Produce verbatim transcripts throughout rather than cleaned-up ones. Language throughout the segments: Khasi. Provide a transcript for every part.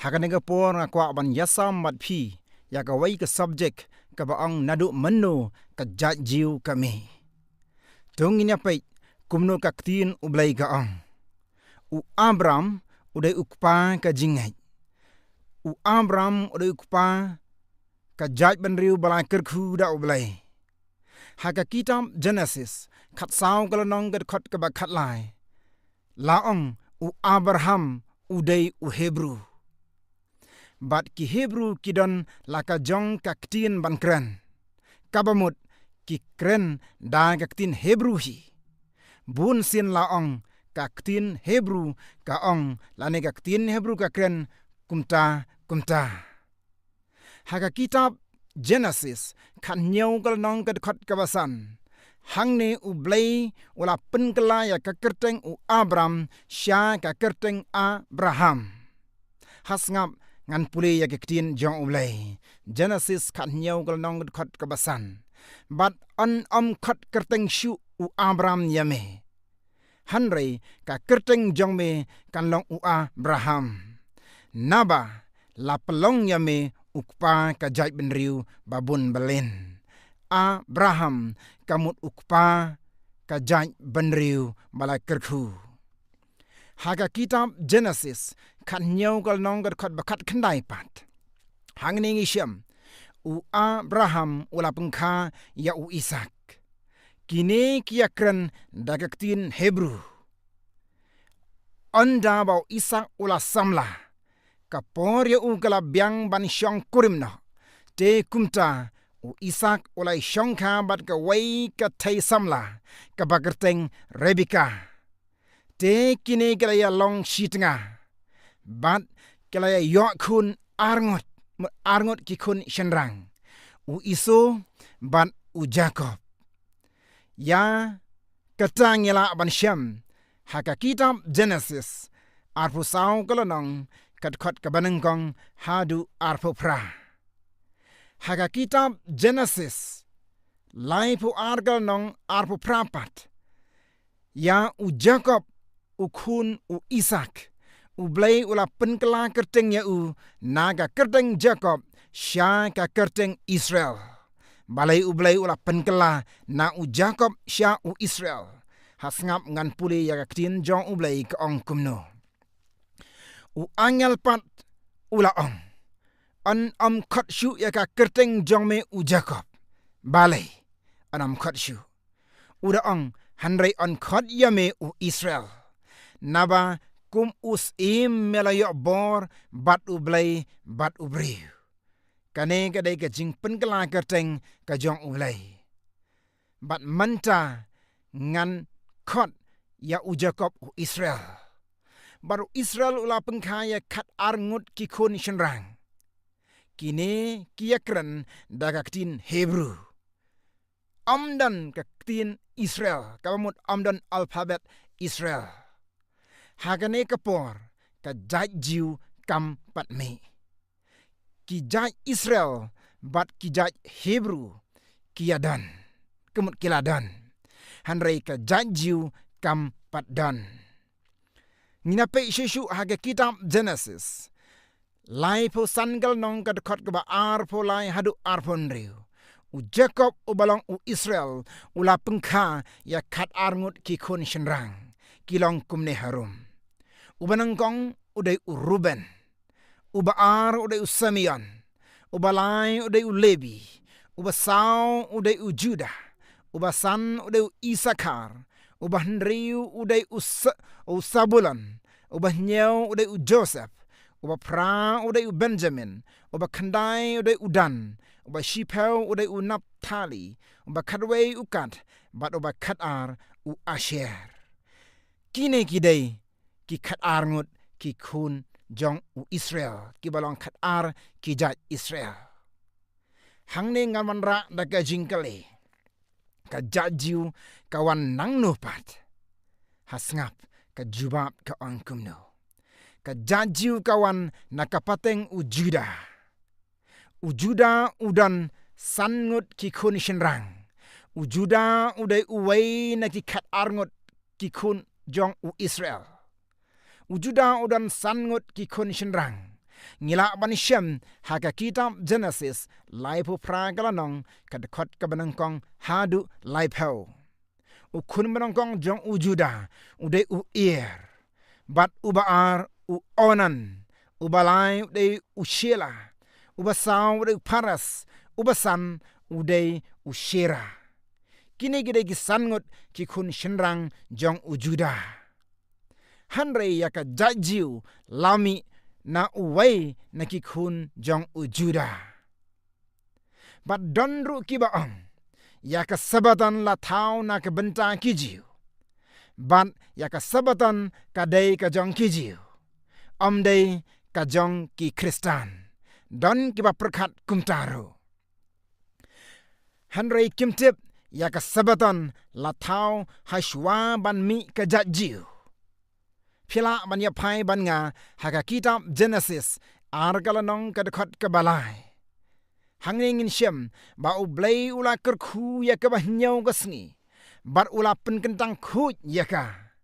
Ha kane ka por nga kwah ban ïasam bad phi ïa kawei ka subject kaba ong naduh mynno ka jait Jiw ka mih. To ngin ïa peit kumno ka ktien U Blei ka ong. U Abram u dei u kpa ka jingngeit. U Abram u dei u kpa ka jaitbynriew ba la kyrkhu da U Blei. Ha ka kitab Genesis khatsaw ka lynnong ka dkhot kaba khatlai, la ong u Abraham u dei u Hebru. Bad ki Hebru ki don la ka jong ka ktien ban kren. Kaba mut ki kren da ka ktien Hebru hi. Bun sien la ong ka ktien Hebru ka ong lane ka ktien Hebru ka kren kumta kumta. Ha ka kitab Genesis khathynñiew ka lynnong ka dkhot kaba san, hangne U Blei u la pynkylla ïa ka kyrteng u Abram sha ka kyrteng Abraham. Ha sngap ngan pule ïa ka ktien jong U Blei. Genesis khathynñiew ka lynnong ka dkhot kaba san. Bad yn ym khot kyrteng shuh u Abram ïa me. Hynrei ka kyrteng jong me kan long u Abraham. Naba la pynlong ïa me u kpa ka jaitbynriew ba bun bylin. Abraham ka mut u kpa ka jaitbynriew ba la kyrkhu. Ha ka kitab Genesis khathynñiew ka lynnong ka dkhot ba khatkhyndai pat, hangne ngi shem u Abraham u la pynkha ïa u Isak. Kine ki ïa kren da ka ktien Hebru. Ynda ba u Isak u la samla, ka por ïa u ka la biang ban shong kurim noh. Te kumta u Isak u la shongkha bad kawei ka thei samla kaba kyrteng Rebeka. Te kine ki la ïa long shi tnga bad ki la ïa ïoh khun arngut, arngut ki khun shynrang, u Esau bad u Jakob. Ïa kata ngi lah ban shem ha ka kitab Genesis arphew saw ka lynnong ka dkhot kaba nyngkong haduh arphew phra. Ha ka kitab Genesis laiphew ar ka lynnong arphew phra pat, ïa u Jakob u khun u Isak, U Blei u la pynkylla kyrteng ïa u na ka kyrteng Jakob sha ka kyrteng Israel. Balei U Blei u la pynkylla na u Jakob sha u Israel? Ha sngap ngan pule ïa ka ktien jong U Blei ka ong kumno. U angel pat u la ong, yn ym khot shuh ïa ka kyrteng jong me u Jakob. Balei yn ym khot shuh? U da ong, hynrei yn khot ïa me u Israel. Naba kum u syiem me la ïoh bor bad U Blei bad u briew. Kane ka dei ka jingpynkylla kyrteng ka jong U Blei. Bad mynta ngan khot ïa u Jakob u Israel. Bad u Israel u la pynkha ïa khatar ngut ki khun shynrang. Kine ki ïa kren da ka ktien Hebru. Ym don ka ktien Israel, kaba mut ym don alphabet Israel. Ha kane ka por ka jait Jiw kam pat mih. Ki jait Israel bad ki jait Hebru ki ïa don, ka mut ki la don. Hynrei ka jait Jiw kam pat don. Ngin ïa peit shuh shuh ha ka kitab Genesis laiphew san ka lynnong ka dkhot kaba arphew lai haduh arphew hynriew. U Jakob uba long u Israel u la pynkha ïa khatar ngut ki khun shynrang. Ki long kumne harum. Uba nyngkong u dei u Ruben. Uba ar u dei u Simeon. Uba lai u dei u Lebi. Uba saw u dei u Judah. Uba san u dei u Isakhar. Uba hynriew u dei u Sa-, u Sabulon. Uba hynñiew u dei u Joseph. Uba phra u dei u Benjamin. Uba khyndai u dei u Dan. Uba shiphew u dei u Naphtali. Uba khatwei u Gad. Bad uba khatar u Asher. Kine ki dei ki khatar ngut ki khun jong u Israel, kiba long khatar ki jait Israel. Hangne ngan wanrah da ka jingkylli. Ka jait Jiw ka wan nangno pat? Ha sngap ka jubab ka ong kumno. Ka jait Jiw ka wan na ka pateng u Judah. U Judah u don san ngut ki khun shynrang. U Judah u dei uwei na ki khatar ngut ki khun jong u Israel. U Judah u don san ngut ki khun shynrang. Ngi lah ban shem ha ka kitab Genesis laiphew phra ka lynnong, ka dkhot kaba nyngkong haduh laiphew. U khun ba nyngkong jong u Judah u dei u Er, bad uba ar u Onan, uba lai u dei u Shelah, uba saw u dei u Pharez, uba san u dei u Sherah. Kine ki dei ki san ngut ki khun shynrang jong u Judah. Hynrei ïa ka jait Jiw la mih na uwei na ki khun jong u Judah. Bad don ruh kiba ong, ïa ka Sabaton la thaw na ka bynta ki Jiw, bad ïa ka Sabaton ka dei ka jong ki Jiw, ym dei ka jong ki Khristan. Don kiba pyrkhat kumta ruh. Hynrei kim tip ïa ka Sabaton la thaw ha shuwa ban mih ka jait Jiw. Phi lah ban ïa phai bad nga ha ka kitab Genesis, ar ka lynnong, ka dkhot kaba lai. Hangne ngin shem ba U Blei u la kyrkhu ïa kaba hynñiew ka sngi, bad u la pynkyntang khuid ïa ka.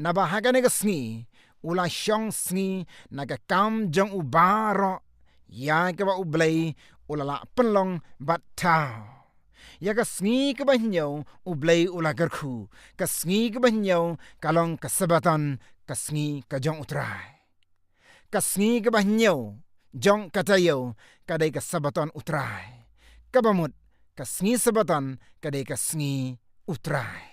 Naba ha kane ka sngi u la shong sngi na ka kam jong u baroh, ïa kaba U Blei u la lah pynlong bad thaw. Ïa ka sngi kaba hynñiew U Blei u la kyrkhu, ka sngi kaba hynñiew ka long ka Sabaton, ka sngi ka jong U Trai. Ka sngi kaba hynñiew jong ka taïew ka dei ka Sabaton U Trai. Kaba mut, ka sngi Sabaton ka dei ka sngi U Trai.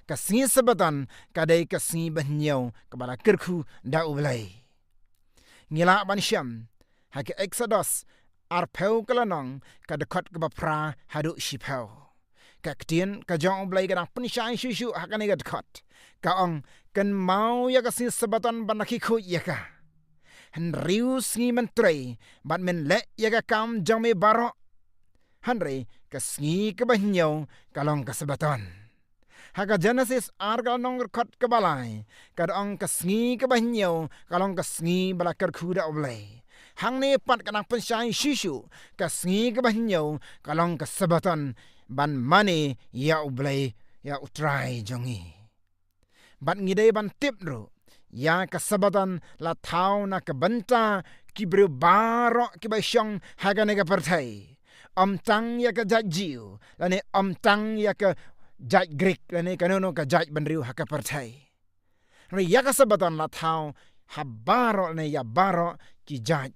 Ka sngi Sabaton ka dei ka sngi ba hynñiew kaba la kyrkhu da U Blei. Ngi lah ban shem ha ka Eksodos arphew ka lynnong, ka dkhot kaba phra haduh shiphew. Ka ktien ka jong U Blei ka dang pynshai shuh shuh ha kane ka dkhot. Ka ong, kynmaw ïa ka sngi Sabaton ban da khie khuid ïa ka. Hynriew sngi men trei bad men leh ïa ka kam jong me baroh. Hynrei ka sngi kaba hynñiew ka long ka Sabaton. Ha ka Genesis ar ka lynnong, dkhot kaba lai, ka da ong ka sngi kaba hynñiew ka long ka sngi ba la kyrkhu da U Blei. Hangne pat ka dang pynshai shuh shuh, ka sngi kaba hynñiew ka long ka Sabaton ban mane ïa U Blei, ïa U Trai jong ngi. Bad ngi dei ban tip ruh, ïa ka Sabaton la thaw na ka bynta ki briew baroh kiba shong ha kane ka pyrthei. Ym tang ïa ka jait Jiw, lane ym tang ïa ka jait Grik, lane kano kano ka jait bynriew ha ka pyrthei. Hynrei ïa ka Sabaton la thaw ha baroh, lane ïa baroh ki jait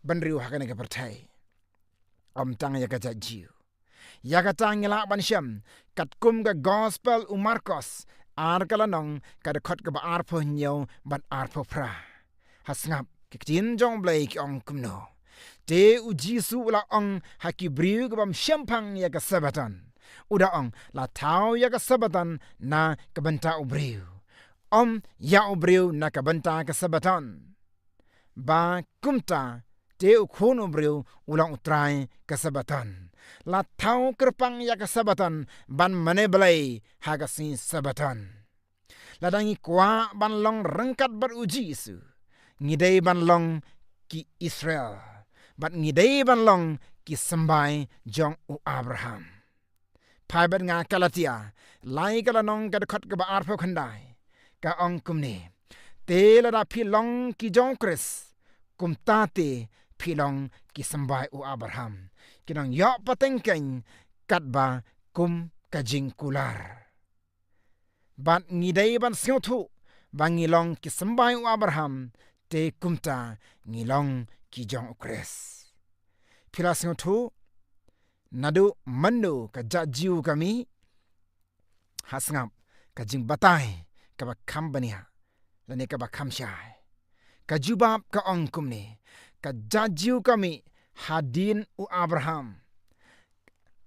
bynriew ha kane ka pyrthei. Ym tang ïa ka jait Jiw. Ïa kata ngi lah ban shem katkum ka Gospel u Markos, ar ka lynnong, ka dkhot kaba arphew hynñiew bad arphew phra. Ha sngap, ki ktien jong U Blei ki ong kumno. Te U Jisu u la ong ha ki briew kiba ym shemphang ïa ka Sabaton. U da ong, la thaw ïa ka Sabaton na ka bynta u briew, ym ïa u briew na ka bynta ka Sabaton. Ba kumta te U Khun u briew u long U Trai ka Sabaton. La thaw kyrpang ïa ka Sabaton ban mane Blei ha ka sngi Sabaton. Lada ngi kwah ban long ryngkat bad U Jisu, ngi dei ban long ki Israel, bad ngi dei ban long ki symbai jong u Abraham. Phai bad nga Galatia lai ka lynnong, ka dkhot kaba arphew khyndai. Ka ong kumne. Te lada phi long ki jong U Khrist, kumta te phi long ki symbai u Abraham. Ki nongïoh pateng keiñ katba kum ka jingkular. Bad ngi dei ban sngewthuh ba ngi long ki symbai u Abraham, te kumta ngi long ki jong U Khrist. Phi la sngewthuh, naduh mynno ka jait Jiw ka mih? Ha sngap, ka jingbatai kaba kham bniah lane kaba kham shai. Ka jubab ka ong kumne, ka jait Jiw ka mih hadien u Abraham.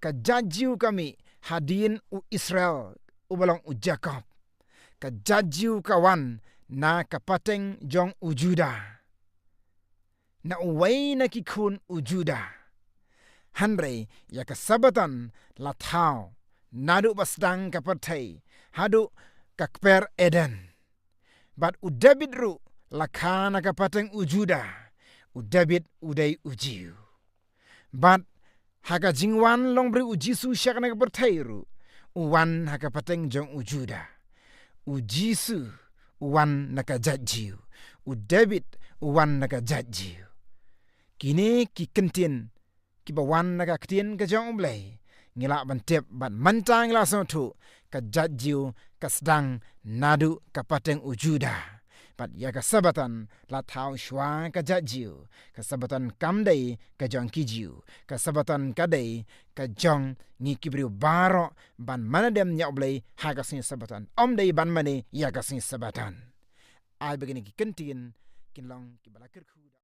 Ka jait Jiw ka mih hadien u Israel, uba long u Jakob. Ka jait Jiw ka wan na ka pateng jong u Judah, na uwei na ki khun u Judah. Hynrei ïa ka Sabaton la thaw naduh ba sdang ka pyrthei haduh ka kper Eden. Bad u David ruh la kha na ka pateng u Judah. U David u dei u Jiw. Bad ha ka jingwan longbriew u Jisu sha kane ka pyrthei ruh, u wan ha ka pateng jong u Judah. U Jisu u wan na ka jait Jiw. U David u wan na ka jait Jiw. Kine ki kyntien kiba wan na ka ktien ka jong U Blei, ngi lah ban tip bad mynta ngi la sngewthuh, ka jait Jiw ka sdang naduh ka pateng u Judah. Bad ïa ka Sabbaton la thaw shuwa ka jait Jiw. Ka Sabbaton kam dei ka jong ki Jiw. Ka Sabbaton ka dei ka jong ngi ki briew baroh ban mane dem ïa U Blei ha ka sngi Sabbaton. Ym dei ban mane ïa ka sngi Sabbaton. Ai ba kine ki kyntien kin long kiba la kyrkhu.